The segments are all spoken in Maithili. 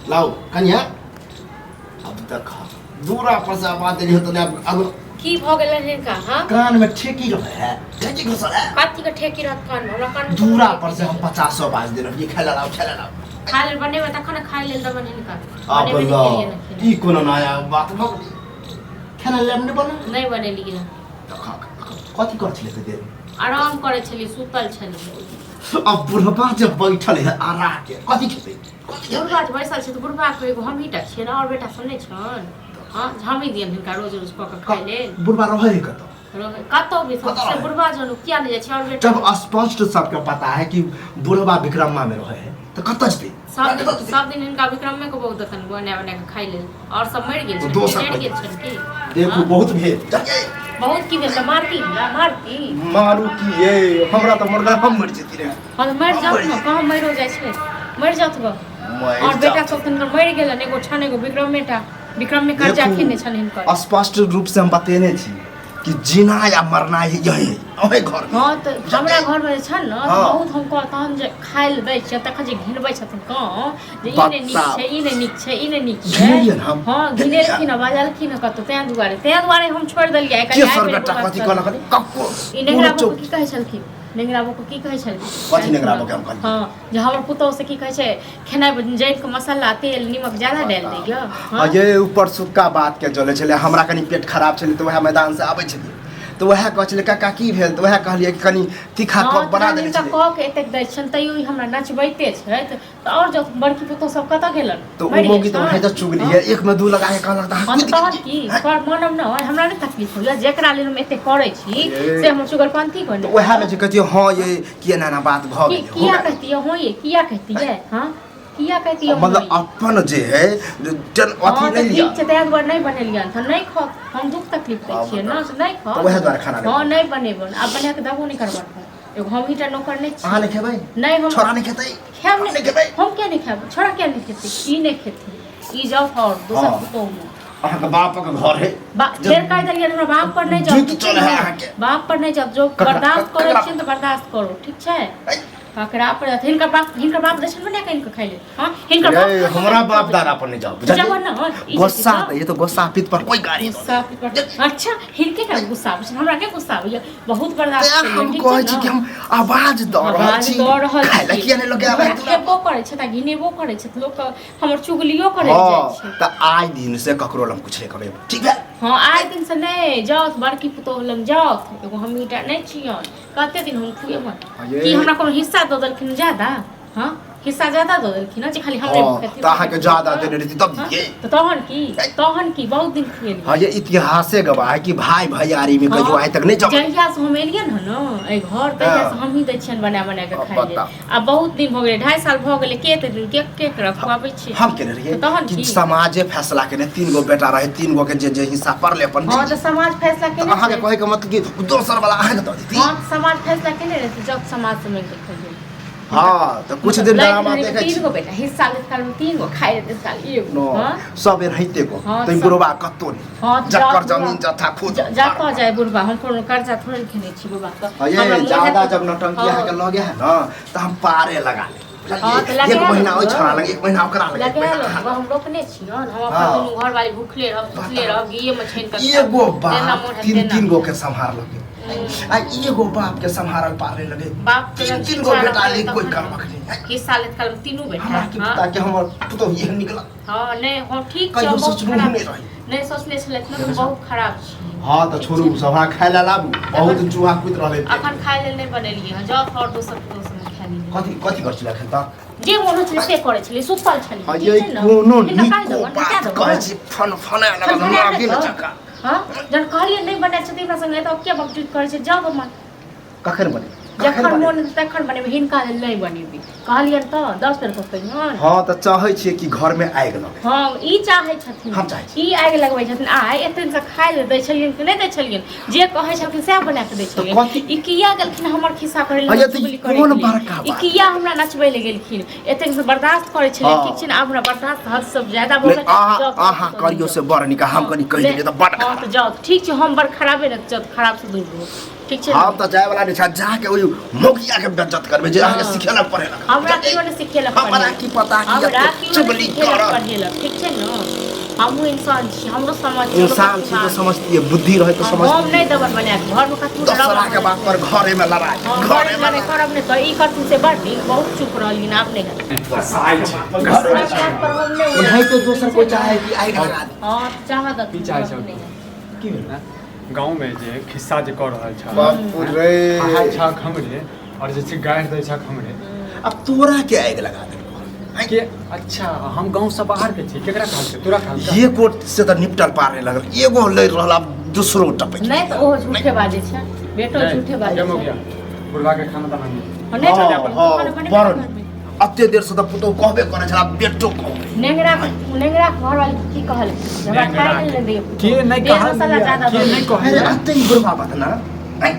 लाओ कनिया, अब देख दूरा पर से आवाज देली हो तो अब अब की भऽ गेलै हिनका? हाँ, कान में ठेकी रहे है, ठेकी घुसल है। कथी के ठेकी रहत कान में? हमरा कान में दूरा पर से हम 50 आवाज देलक, ये खेला लाओ, खेला लाओ। खाय लेल बनेबै तखन ने खाय लेल देबनि हिनका। अब बनेबे नहि लाओ केलियै ने खेनाइ। ई कोनो नया बात भऽ गेलै? खेला लेब नहि बना नहि बनेलियै। तऽ खा कथी कर छलै तऽ देर? आराम करै छलियै, सुतल छलियै। अब बुढ़बा जब बैठल है आरा के कथी खेतै, कथी खेतै? बुढ़बा जे बैसल छै तऽ बुढ़बाके एगो हमही टा छियै ने, आओर बेटा सब नहि छनि? हँ, हमही दियनि हिनका रोज रोज कऽ कऽ खाय लेल? बुढ़बा रहै है कतऽ? कतौ भी। कतऽ से रहै? बुढ़बा जनु किया नहि जाइ छै आओर बेटा? जब स्पष्ट सबके पता है कि बुढ़बा विक्रममा में रहे है तऽ कतऽ जेतै? सब दिन, सब दिन हिनका विक्रमे के बहुत देतनि बना बना कऽ खाय लेल। आओर सब मरि गेल छनि? दोसर मरि कोइ। गेल छनि की? देखू। हँ? बहुत भेल, जाइए। बहुत की भेल? तऽ मारती हमरा, मारती। मारू की ये, हमरा तऽ मरला, हम मरि जेती रे। हँ तऽ मरि जाउ ने, कहाँ मरियो जाइ छै? मरि जाउ गऽ। मरि और बेटा जाउ। सब तऽ हिनकर मरि गेलनि, एगो छनि, एगो विक्रमे टा। विक्रम में कर्जा देखू, खेने छनि हिनकर। स्पष्ट रूप से हम बतेने छी कि जीना या मरना है यही अहे घर में। हँ तऽ हमरा घरमे जे छनि ने, तऽ बहुत हम कह तहन जे खाय लए दै छियै तखन जे घिनबै छथिन कँ जे ई नहि नीक बताउ। छै, ई नहि नीक छै, ई नहि नीक छै। घिनेलियनि हम? हँ, घिनेलखिन हँ, बजलखिन हँ कतहु, तें दुआरे हम छोड़ि देलियै। आइ के काल्हि सर आबि बेटा गेल कथी बौआ। कहलक कक्को? ई नेंगरा कोनो बौआ की कहै छलखिन? नेंगरा बौआ की कहै छलखिन? कथी नेंगरा बौआ के हम कहलियै? हँ, जे हमर पुतोहु से की कहै छै, खेनाइ जरि कऽ मसाला तेल निमक ज्यादा डालि दैया। आ ये ऊपर सुक्का बात के जले छलै। हमरा कनि पेट खराब छलै तऽ वएह मैदान से आबै छलियै तऽ वएह कहै छलै, काका की भेल? तऽ वएह कहलियै कि कनि तीखा कम बना देने हिनका छलै। कह के एतेक दै छनि तैयो ई हमरा नचबैते छथि। तऽ आओर जब बड़की पुतोहु सब कतऽ गेलन? तऽ ओ मरि गेल मौगी तऽ छनि? वएह तऽ चुगली है, एक में दू लगा के कहलक तऽ अहाँ हँ, तऽ कूदि तहन गेलियै। की कर मानब न? हमरा नहि तकलीफ होइया? जेकरा लेल हम एते करै छी ये। से हमर चुगलपंथी तऽ बने? वएह में जे कहतियै, हँ ये कि एना एना बात भऽ की गेलै हो किया गेलै। कहतियै हँ ये? किया कहतियै हँ? किया कहतियै हँ मतलब ये? अपन जे है जन हँ अथी तऽ नहि लिअ। ठीक छै, ताहि दुआरे नहि बनेलियनि तऽ नहि खाउ। हम दुःख तकलीफ दै छियै ने से नहि खाउ। तऽ वएह दुआरे खाना नहि हँ, नहि बनेबनि। आब बना कऽ देबो नहि करबनि। एगो हमही टा नौकर नहि अहाँ छी। नहि खेबै? नहि, हम छोड़ा नहि खेतै? खायब। हम नहि नहि खेबै? हम किया नहि खायब? छोड़ा किया नहि खेतै? ई नहि खेतै, ई जाउ और दोसर पुतोहु मे। अहाँके बापक घर है। फेर कहि देलियनि, हमरा बाप पर नहि जाउ। जुति ठीक छै चलै है ने? अहाँके। बाप पर नहि जाउ। जो बर्दाश्त करै छियनि तऽ बर्दाश्त करू, ठीक छै? ककरा पर जाउ? हिनकर बाप, हिनकर बाप दै छनि बना कऽ हिनकर खाइ लेल? हँ, हिनकर बाप ये, हमरा बाप दादा पर नहीं जाओ, बुझलियै? जबर न, हँ, ई गुस्सा छथिन दैए तऽ गुस्सा पीत पर कोई गाड़ी न? गुस्सा पर- अच्छा, हिनके का गुस्सा आबै छनि? हमरा के गुस्सा आबैया? बहुत बर्दाश्त तें केलियै, हम ठीक कहै छै छी ने? कि हम आवाज दऽ रहल आवाज छी, दऽ रहल खाय लए छी। किया नहि लऽ के आबै हमरा तोरा? खेबो करै छै तऽ घिनेबो करै छै, तऽ लोक हमर चुगलियो करै जाइ हँ छै। तऽ आइ दिन से ककरो लग कुछ नहि कहबै, ठीक है? हँ, आइ दिन से नहि जाउ, बड़की पुतोहु लग जाउ। एगो हमही टा नहि छियनि, कते दिन हम खुएबनि? ये। की हमरा कोनो हिस्सा दऽ देलखिन ज्यादा? हँ, हिस्सा ज्यादा दऽ देलखिन हँ जे खाली हमरे हँ खेथिन? तऽ अहाँके ज्यादा देने रहिती तब हँ, दियै। तऽ तहन की, तहन की? बहुत दिन खुएलियै। हँ, ये इतिहासे गवाह है कि भाई भैयारी में कहियो आइ तक नहीं जम जहिया से हम एलियै ने ने एहि घर, तहिया से हमही दै छियनि बना बना कऽ अब खाइ लेल। बताउ। आ बहुत दिन भऽ गेलै, 2.5 साल भऽ गेलै। के एते दिन के के केकरा खुआबै छी? हम केने रहियै तऽ तहन कि की? समाजे फैसला केने, तीन गो बेटा रहे, तीन गो के जे जे हिस्सा पड़ले अपन। हँ, तऽ समाज फैसला तऽ केने अहाँके छलै। कहै के मतलब कि दोसर वाला अहाँके दऽ देती? हँ, तऽ समाज फैसला केने रहै, जब समाज से मिल कऽ खइयै। हँ, तऽ कुछ दिन लैत ड्रामा घड़ीमे देखै तीन छी। गो बेटा हिस्सा लैत कालमे तीन गो, खाइ लैत काल एगो। नो हँ। सब एनाहिते को हँ, तऽ सब- बुढ़वा कत्तो नहीं हँ, तऽ जकर जाउ जमीन बुढ़वा। जथा खुद जतऽ जाय बुढ़बा, हम कोनो कर्जा थोड़े ने खेने छी बुढ़बा के। हाँ, ये हमरा मोन ज्यादा हैत- जब नौटंकी हँ। अहाँके लगे है न तऽ हम पारे लगा ले। हँ, तऽ बुझलियै? लगा एक महीना लेब। ओहि छोड़ा लगे, एक महीना ओकरा लगे, एक लगा महीना लो अहाँ हम रोकने छी हन? हम अपन दुनू घरवाली भूखले रहब, सुतले रहब, घीये मे छानि कऽ लगे। खायब। एगो जेना बाप मोन हैत तीन तेना। तीन गो के सम्हारलकै आ एगो बाप के सम्हारल पार नहीं लगे। बाप के तीन जब तीन गो शिक्षा बेटा रहतै ले कोई तखन करबक नहीं है। हिस्सा लेत काल मे तीनू बेटा। हमरा की हँ। पता कि हमर पुतोहु एहन निकलत। हँ, नहि, हम ठीक छी। कहियो हम बहुत सोचलहुँ खराब नहि छी। रही। नहि सोचने छलथि ने, हम बहुत खराब छी। हँ, तऽ छोड़ू सब, अहाँ खाय लए लाबू, बहुत चूहा कुदि रहलै। अखन खाय लेल नहि बनेलियै हँ, जाउ आओर दोसर दोसर खाय लियै। कथी कथी करै छलै एखन तक? जे मोन होइ छलै से करै छलियै, सुतल छलियै। हँ, ठीक ये छै ने? कोनो हिनका नीको कहि देबनि, हटा बात देबनि। कहै छी फन फनाय लगल। फनफनाय नागिन लगल। जकाँ। हँ, जहन कहलियै नहि बनायल छथिन हमरा संगे तऽ किया बकचूद करै छै? जाउ बमा। कखन बने, कखन जखन बने? मोन हेतै तखन बनेबै, हिनका लेल नहि बनेबै। कहलियनि तऽ 10 बेर कहियनि। हँ, तऽ चाहै छियै कि घरमे आगि लगै? हँ, ई चाहै छथिन। हम चाहै छी। ई आगि लगबै छथिन। आइ एते दिनसँ खाय लए दै छलियनि कि नहि दै छलियनि? जे कहै छलखिन सएह बना कऽ दै छलियनि। कथी? ई किया गेलखिन हमर खिस्सा करै लए? हँ, ये तऽ चुगली करै कोन के लेल? बड़का ई बात? किया हमरा नचबै लए गेलखिन? एते दिनसँ बर्दाश्त करै छलियै। ठीक छै ने, आब हमरा बर्दाश्त हद सब ज्यादा भऽ नहि गेल। अहाँ जाउ, अहाँ करियौ से बड़ नीक, हम कनि कहि देलियै तऽ बड़ हँ, तऽ जाउ, ठीक छै, हम बड़ खराबे ने, जाउ, खराब से दूर रहू। ठीक छै हम तऽ जाय वाला नहि छै, जाके ओहि मौगिया के बेज्जत करबै जे अहाँके हँ। सिखेलक पढ़ेलक। हमरा केओ नहि सिखेलक हमरा पढ़ेलक। की पता कि हमरा एते केओ नहि चुगली सिखेलक करत। पढ़ेलक, ठीक छै ने? हमहूँ इंसान छी, हमरो समझ छै, इंसान छी तऽ समझतियै, बुद्धि रहै तऽ हम समझतियै। नहि देबन बना कऽ घरमे कतबो दोसरा के बात पर घरे में लड़ाई, हँ, घरे घरे में लड़ाई लड़ाई। करब नहि तऽ ई करथिन से बड़ नीक। बहुत चुप रहलिन, आब नहि हेतै। कसाई छै, दोसरा कसाई के छै। बात पर हम नहि ओनाहिते दोसर कोइ चाहे कि आगि लगा दी। हँ, चाहत की चाहै छौ? नहि हेतै। की भेल ने गाँवमे जे खिस्सा जे कऽ रहल छह बाप रे, खाइ छक हमरे और जे छै गारि दै छक हमरे। अब तोरा के आगि लगा देलको के? अच्छा, हम गाँव से बाहर के छी। केकरा कहलकै? तोरा कहलकै? एगो से तऽ निपटल पार नहि लगल, एगो लड़ि रहल, आब दूसरो टपकि नहि तऽ ओहो झूठे बाजै छै, बेटो झूठे बाजै जम छै। हो गया, बुढ़वा के खाना बना दिया। हँ, नहि हँ, तऽ हँ, खाना बनेबै बड़ घरमे। अते देर से तऽ पुतहु कहबे करै छल, आब बेटो कहबै। नेंगरा, नेंगरा घर वाली की कहल? हमरा खाय लेल नहि दैया। के नहि तेल कहल? मसाला ज्यादा के दऽ नहि दै। कहल? अरे अते ही बुढ़वा बदना ऐं,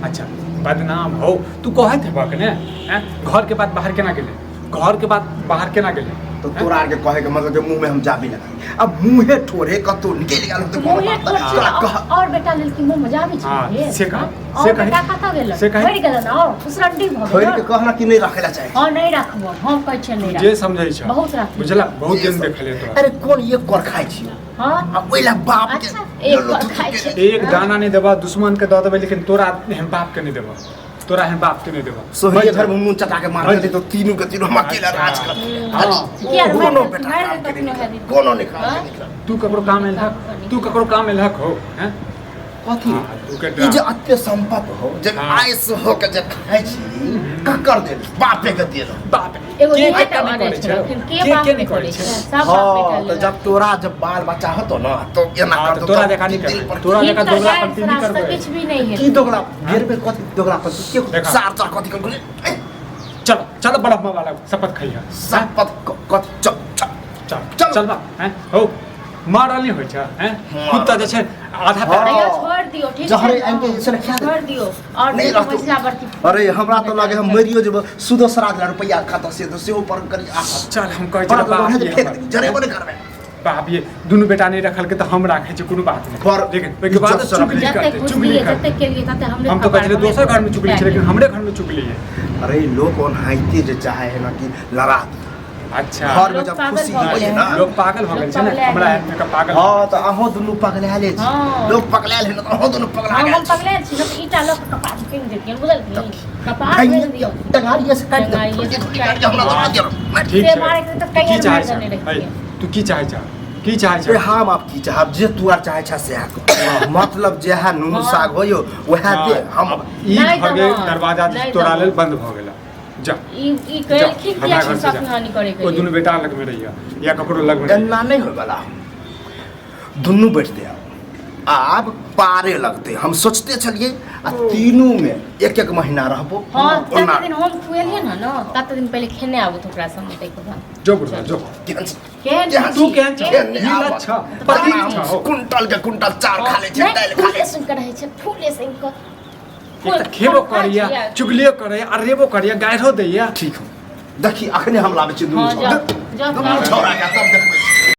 अच्छा, बदनाम हो तू कहैत हेबक ने? हैं, घर के बात बाहर केना गेलै? घर के बात बाहर केना गेलै? तऽ तोरा आरके कहै के मतलब जे मुँह में हम जाबी लगा, अब मुँहे ठोरे कतौ निकलि गेल तऽ कोनो मुँहे बात ठोर नहि। छै, तोरा कह और बेटा लेल की मुँह में जाबी छै? हाँ, हे, से कह, हाँ? से और कही। बेटा कतऽ गेल? से कही। मरि गेल ने, और फुसरंडी भऽ छोड़ि गेल। के कहना कि नहि रखै ला चाही। हँ, नहि राखबो हम, कहै छियै नहि जे राखबो। समझै छ बहुत राखबो। बुझला? बहुत जे दिन देखलियै तोरा। अरे कोन एक कर खाइ छी हँ, आ ओहि ला बाप के अच्छा, एक लोलो कर थुथु खाइ के छी। एक दाना नहीं देबा, दुश्मन के दऽ देबै, लेकिन तोरा एहन बाप के नहीं देबा, तोरा एहन बाप के नहीं देबा। सोहरिये घर में मुंह चटा के मार दे तो तीनू के तीनू हम अकेला अच्छा। राज करते। हाँ। किया रे, कोनो मारि बेटा मारि काम के देतौ नहीं है निकलत, दीदी। कोनो नहीं काम के हाँ? निकलत। तू ककरो काम एलहक? तू ककरो काम एलहक हो? हैं? कथी? हाँ, तू के ई जे अते संपत्ति हो जे हाँ। आयस हो के जे खाइ छी, ककर देल? बापे के देल। बाप एगो के इहे के टा नहि बाजै करै छै? छलखिन, के के बाप के नहि नहि करै करै छै? छै? सब बाप बेटा हाँ, तऽ लेल। जब तोरा जब बाल बच्चा होतो ना तो एना हाँ, कर तऽ दो तोरा जकाँ नहि दिल करबै। पर तोरा जकाँ हिनकर दोगला गारि पंक्ति नहि श्राप सँ करबै। किछु भी नहि की हेतै। दोगला बेर बेर कथी दोगला पर के देखा। सार चार कथी कर गेलै? ऐ, चल चल, बड़ा वाला शपथ खइहा। शपथ कथी? चल चल। चल। चल। चल बा हैं हो मारल नहि होइ छै? हैं, मारल। कुत्ता जे छै आधा पैर। हाँ। तैयो छोड़ दियौ, ठीक छै जहरे ने? आबि के छलै, खा दे। छोड़ दियौ और नहि रहतौ। मझिला बड़की। अरे हमरा तऽ लगे हम मरियो जेबो, सुदो श्राद्ध ला रुपैआ खाता से तऽ सेहो पर करी आफत। चल, हम कहै बड़ा छी बाप बढ़िया ये फेंक हमर। देबी, जरेबो नहि करबै। बाप ये दुनू बेटा नहि रखलकै तऽ हम राखै छी, कोनो बात नहि। पर लेकिन ओहिके बाद इज्जत शरफ चुगली जते करतै, चुगली घुसलियै करतै। जते केलियै तते हमरे हम तऽ कहै छलियै कपार दोसर घरमे चुगली छै, लेकिन हमरे घरमे चुगली है। अरे लोक ओनाहिते जे चाहे है ना कि लड़ा दी। अच्छा, घर में लोक जब पागल खुशी भऽ होइए गेलै। ना, लोक पागल भऽ गेल छै ने। लोक पगला हमरा गेल। आदमी के पागल। हँ, तऽ अहूँ दुनू पगलायले छी। हँ। लोक पगलायल है ना तऽ अहूँ दुनू पगला हम गेल हम छी। पगलायल छी ने तऽ ईंटा लऽ कऽ कपार फेंक देतियनि, बुझलखिन? कपार फेंक दियौ। टंगारिये से काटि दे, टंगारिये से काटि काटि दे, हमरा दबा दियौ। ठीक से छै। मारैके तऽ तू की कहिया चाहै मारि छ? देने है, रहितियै। तू की चाहै छ? की चाहै ए छ? हम आब की चाहब, जे तू आर चाहै छ सएह कर। मतलब जेहा नून हँ। साग होइयो वएह दे हम। ई नहि घर के देबऽ। दरवाजा नहि तोरा देबऽ। लेल बंद भऽ गेल, जा। ई ई जा, कहलखिन हमरा किया घर से जा। सब हानि करे के ओ लिए? दुनू बेटा लग में रहिया या ककरो लग में रहिया। एना नहि होयवला, दुनू बैठते आब आब पारे लगते हम सोचते छलियै आ तीनू में एक एक महीना रहबो। हाँ, ओना तते दिन हम खुएलियै ने ने तते दिन पहिले खेने आबू ओकरा संगे, ताहिके बाद। जो बुढ़वा जो। केहन छै? केहन केहन छी? तू केहन छ? केहन नहि नीला आबत। छ, पतिन छ हो। कुंटल के कुंटल चार खा ले छै, नहि, दालि खा ले फूले छै। सुनि कऽ रहै छै, फूले सुनि कऽ। एक तऽ खेबो करैया, चुगलियो करैया, अरेबो करैया, गाइरो दैया। ठीक हो, देखी अखने हम लाबै छी दुनू हाँ, छौड़ा, जाओ, जाओ, दुनू जाओ। छौड़ा के तब देखबै।